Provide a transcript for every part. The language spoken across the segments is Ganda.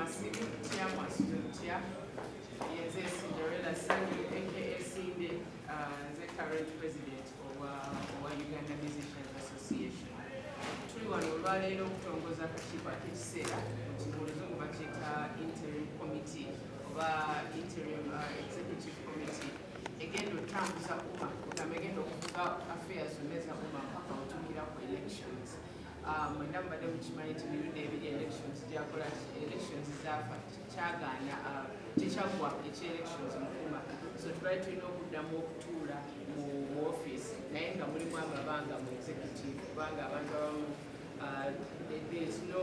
Mwasibye mutya, mwasuze mutya? Yenze Cinderella Sanyu, aka Cindy, nze current president owa Uganda Musicians Association. Tuli wano olwaleero okutongoza akakiiko ak'ekiseera, nti mu Luzungu bakiyita interim committee oba interim executive committee, egenda otambuza UMA, kugamba egenda okuvuga affairs zonna eza UMA mpaka otuukira ku elections. Mwenna mubadde mukimanyi nti mirundi ebiri elections gyakola, elections zaafa kyagaana, tekyaggwa eky'elections mu UMA, so tubadde tulina okuddamu okutuula mu office, naye nga mulimu amabanga mu executive, kubanga abantu abamu there is no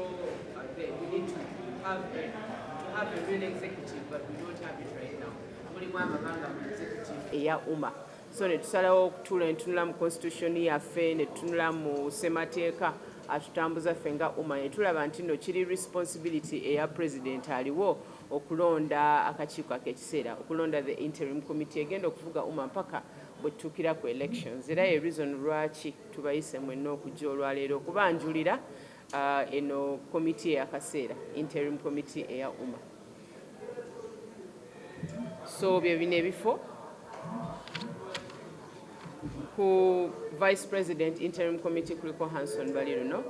we need to have a real executive, but we don't have it right now. Mulimu amabanga mu executive eya UMA, so ne tusalawo okutuula ne tunula mu constitution yaffe, ne tutunula mu ssemateeka atutambuza ffe nga UMA, ne tulaba nti no kiri responsibility eya president aliwo okulonda akakiiko ak'ekiseera, okulonda the interim committee egenda okuvuga UMA mpaka bwe tutuukira ku elections. Era ye reason lwaki tubayise mwenna okujja olwaleero okubanjulira eno committee eyakaseera, interim committee eya UMA. So bye bino ebifo. Ku vice president interim committee kuliko Hanson Baliruno.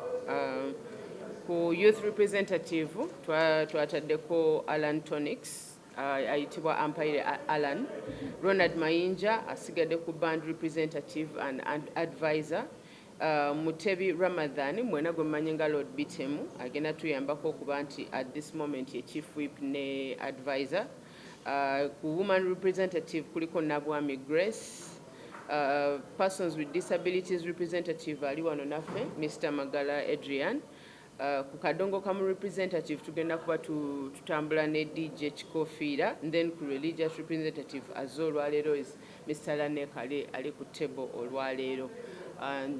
Ku youth representative twataddeko Alan Tonics, ayitibwa Ampaire Alan. Ronald Mayinja asigadde ku band representative and advisor. Mutebi Ramadhan, mwena gwe mmanyi nga Lord Bitemu, agenda tuyambako okuba nti at this moment ye chief whip ne advisor. Ku woman representative kuliko Nabwami Grace. Persons with disabilities representative ali wano naffe, Mr Magala Adrian. Ku kadongo kamu representative tugenda kuba tutambula ne DJ Kikofiira. Then ku religious representative azze olwaleero is Mr Lanek, ali ku table olwaleero.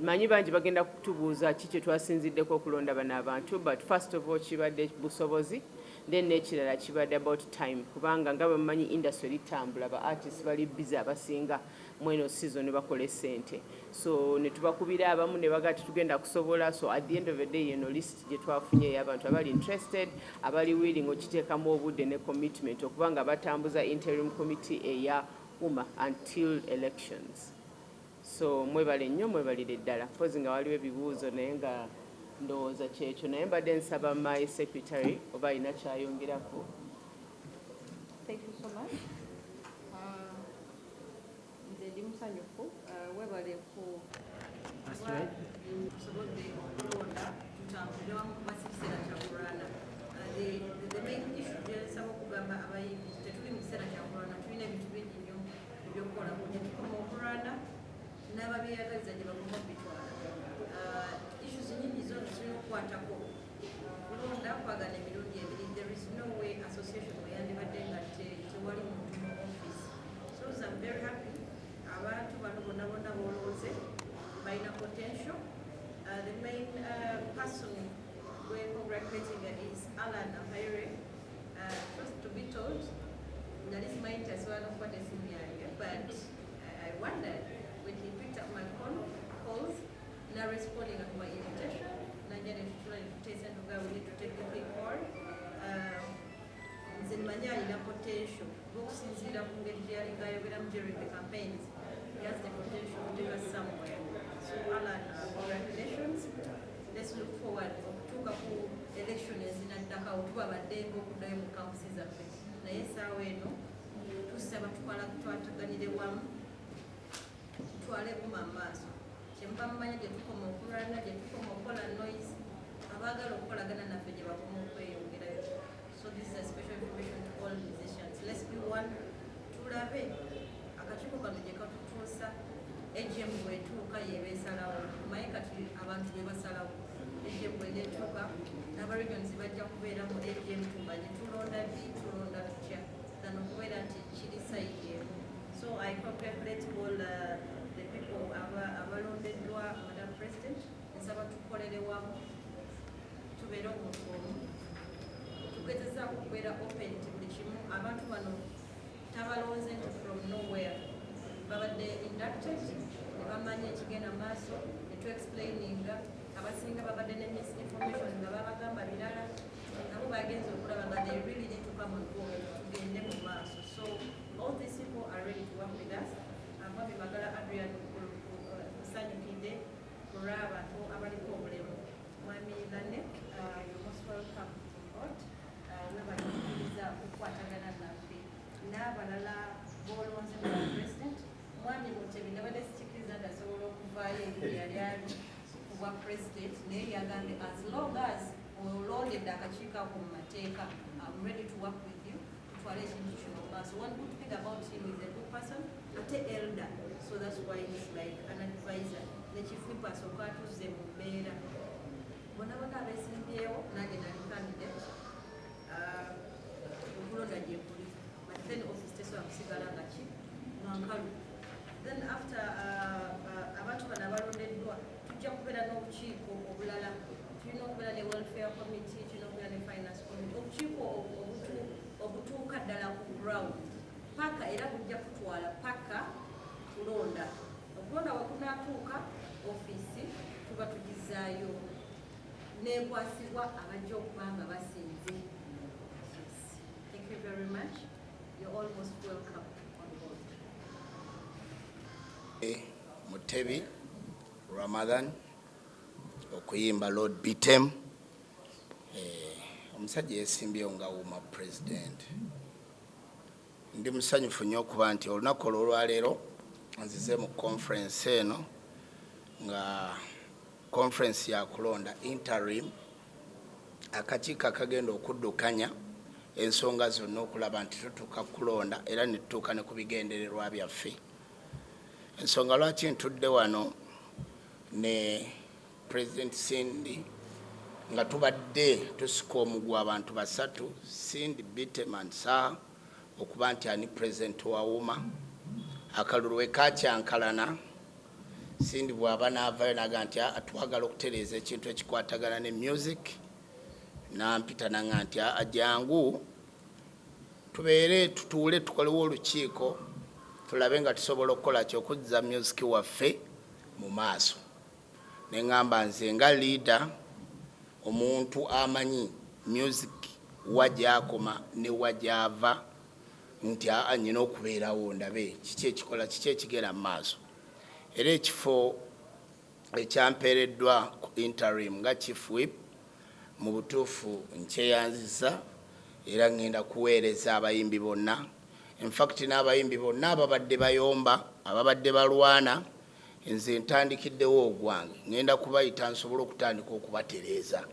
Manyi bangi bagenda kutubuuza ki kye twasinziddeko okulonda bano abantu, but first of all kibadde busobozi, then n'ekirala kibadde about time, kubanga nga bwe mumanyi industry eritambula, ba artists bali busy, abasinga mweno season bakola essente, so ne tubakubira abamu ne baga titugenda kusobola. So at the end of the day, eno list gye twafunye ey'abantu abali interested, abali willing okiteekamu obudde ne commitment okuba nga batambuza interim committee eya UMA until elections. So mwebale nnyo, mwebalire ddala. Mpozi nga waliwo ebibuuzo, naye nga ndowooza kyekyo, naye mbadde nsaba my secretary oba alina kyayongerako. Thank you so much. Nze ndi musanyufu, webale ku That's right. Tusobodde okulonda tutambulire wamu, kuba si kiseera kya kulwana. The main issue gyensaba okugamba abayimbi, tetuli mu kiseera kya kulwana, tulina ebintu bingi nnyo ebyokukola. Gye tukoma okulwana n'ababyeyagaliza gye bakoma okubitwala. Issues nyingi zo tulina okukwatako. Kulonda kwagana emirundi ebiri, there is no way association weyandibadde nga tewali muntu mu office. So I'm very happy abantu bano bonna bonna bolooze balina potential. The main person we're congratulating is Alan Ampaire. Truth to be told, nali simanyi nti asobola n'okukwata esimu yange, but I wondered when he picked up my calls, now responding to my invitation, najja ne tutula ne tuteesa ne tugamba we need to take the thing forward. Nze mmanyi alina potential, okusinziira ku ngeri gye yalinga ayogeramu during the campaigns, he has the potential to take us somewhere. So Alan, congratulations. Let's look forward okutuuka ku election ezinaddakawo, tuba baddembe okuddayo mu camps zaffe, naye essaawa eno tusaba tukwala twataganire wamu, tutwale UMA mu maaso. Kyemuba mumanyi, gye tukoma okulwana, gye tukoma okukola noise, abaagala okukolagana naffe gye bakoma okweyongerayo. So this is a special information to all musicians: let's be one. Tulabe akakiiko kano gye katutuusa. AGM bwetuuka yebeesalawo, maye kati abantu be basalawo. AGM bweneetuuka n'aba regions bajja kubeera mu AGM, tumanye tulonda ddi, tulonda tutya, than okubeera nti kiri side emu. So I congratulate all the people abalondeddwa. Madam President, nsaba tukolere wamu, tubeere omuntu omu, tugezezaako okubeera open nti buli kimu abantu bano tabalonze nti from nowhere, babadde inducted ne bamanya ekigenda maaso ne tuexplaininga. Abasinga babadde ne misinformation nga babagamba birala, nabo bagenze okulaba nga they On board, tugende mu maaso. So all these people are ready to work with us. Mwami Magala Adrian, nsanyukidde olw'abantu abaliko obulemu. Mwami Lane, you're most welcome on board. Webale okukkiriza okukwatagana naffe n'abalala b'olonze mu president. Mwami Mutebi, nabadde sikikkiriza nti asobola okuvaayo eri yali ali ku bwa president, naye yagambye as long as olondedde akakiiko ako mu mateeka, I'm ready to work with you, tutwale ekintu kino mu maaso. One good thing about him is a good person, ate elder, so that's why he's like an advisor. Ne chief whip asooka atuzze mu mbeera. Bonna bonna abeesimbyewo, nange nali candidate. Okulonda gye kuli, but then office tesobola kusigala nga ki nga nkalu. Then after abantu bano abalondeddwa, tujja kubeera n'obukiiko obulala. Tulina okubeera ne welfare committee, tulina okubeera ne finance committee, obukiiko obutuuka ddala ku ground paka era bujja kutwala paka kulonda. Okulonda we kunaatuuka, ofiisi tuba tugizaayo nekwasibwa abajja okuba nga basinze. Yes. Thank you very much. You're all most welcome on board. Mutebi Ramadan okuyimba Lord Bitem, omusajja yesimbyewo nga UMA president. Ndi musanyufu nnyo okuba nti olunaku olwolwaleero nzize mu conference eno, nga conference yakulonda interim akakiiko akagenda okuddukanya ensonga zonna okulaba nti tutuuka kulonda era ne tutuuka ne ku bigendererwa byaffe. Ensonga lwaki ntudde wano ne President Cindy, nga tubadde tusika omuguwa abantu basatu, Cindy, Bitem and Saha, okuba nti ani president wa UMA. Akalulu we kakyankalana, Cindy bw'aba n'avayo naga nti, "Ah, twagala okutereeza ekintu ekikwatagana ne music," nampita nanga nti, "Ah, jangu tubeere tutuule tukolewo olukiiko tulabe nga tusobola okukola ki okuzza music waffe mu maaso." Neŋŋamba nze nga leader, omuntu amanyi music wa gyakoma ne wa gyava, nti aa, nyina okubeerawo ndabe kiki ekikola, kiki ekigenda mu maaso. Era ekifo ekyampeereddwa ku interim nga chief whip, mu butuufu nkyeyanziza era ŋŋenda kuweereza abayimbi bonna. Infact, n'abayimbi bonna ababadde bayomba, ababadde balwana, nze ntandikiddewo ogwange. Ŋŋenda kubayita nsobole okutandika okubatereeza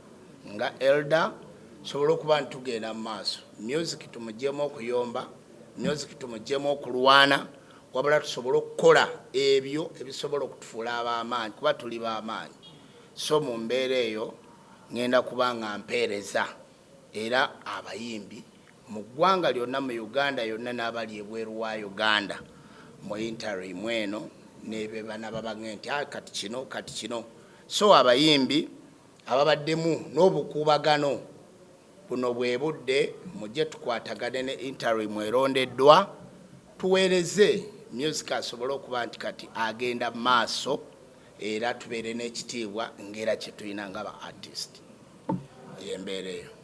nga elder, nsobole okuba nti tugenda mu maaso. Music tumugyemu okuyomba, music tumugyemu okulwana, wabula tusobole okukola ebyo ebisobola okutufuula ab'amaanyi, kuba tuli b'amaanyi. So mu mbeera eyo ŋŋenda kuba nga mpeereza era abayimbi mu ggwanga lyonna, mu Uganda yonna n'abali ebweru wa Uganda, mu interim eno nebe banaba bange nti, "Ah, kati kino, kati kino." So abayimbi ababaddemu n'obukuubagano buno, bwe budde mujje tukwatagane ne interim erondeddwa, tuweereze music asobole okuba nti kati agenda mu maaso, era tubeere n'ekitiibwa ng'era kye tulina nga ba artist. Yembeera eyo.